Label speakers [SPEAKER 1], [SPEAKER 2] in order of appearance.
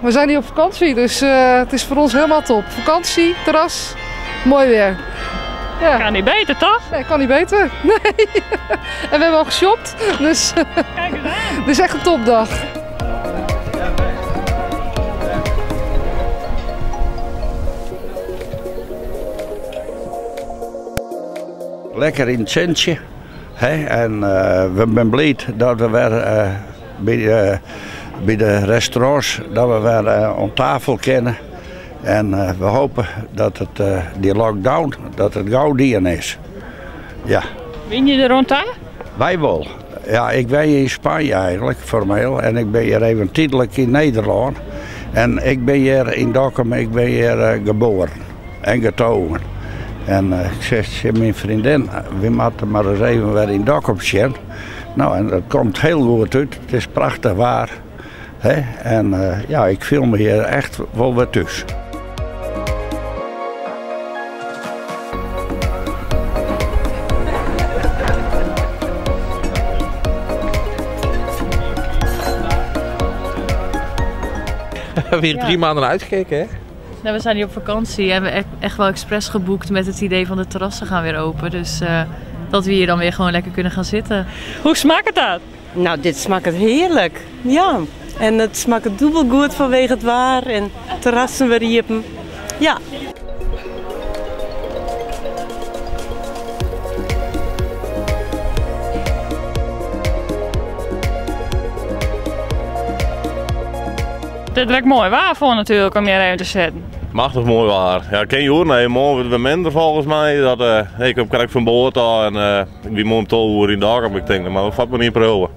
[SPEAKER 1] We zijn hier op vakantie, dus het is voor ons helemaal top. Vakantie, terras, mooi weer. Ja.
[SPEAKER 2] Kan niet beter, toch?
[SPEAKER 1] Nee, kan niet beter. Nee. En we hebben al geshopt, dus
[SPEAKER 2] Kijk eens aan.
[SPEAKER 1] het is echt een topdag.
[SPEAKER 3] Lekker in het zonnetje. Hè? En we zijn blij dat we weer bij de restaurants dat we weer aan tafel kunnen. En we hopen dat die lockdown dat het gauw dien is. Ja.
[SPEAKER 2] Win je er rond daar?
[SPEAKER 3] Wij wel. Ja, ik ben hier in Spanje eigenlijk, formeel. En ik ben hier even tijdelijk in Nederland. En ik ben hier in Dokkum, ik ben hier geboren en getogen. En ik zeg tegen mijn vriendin, we moeten maar eens even weer in Dokkum zien. En dat komt heel goed uit. Het is prachtig waar. Hè? En ik voel me hier echt wel weer thuis.
[SPEAKER 4] We hebben hier 3 maanden naar uitgekeken, hè?
[SPEAKER 5] We zijn hier op vakantie en we hebben echt wel expres geboekt met het idee van de terrassen gaan weer open. Dus dat we hier dan weer gewoon lekker kunnen gaan zitten.
[SPEAKER 2] Hoe smaakt dat?
[SPEAKER 6] Dit smaakt heerlijk. Ja, en het smaakt dubbel goed vanwege het waar en terrassen weer open. Ja.
[SPEAKER 2] Dit werkt mooi waar voor natuurlijk om hier even te zitten.
[SPEAKER 7] Machtig mooi waar. Ja, ken je hoor, nee, morgen wordt het minder volgens mij. Dat ik heb krijg van boord al en ik ben mooi om 12 uur in de dag, maar ik denk, maar wat me niet proeven.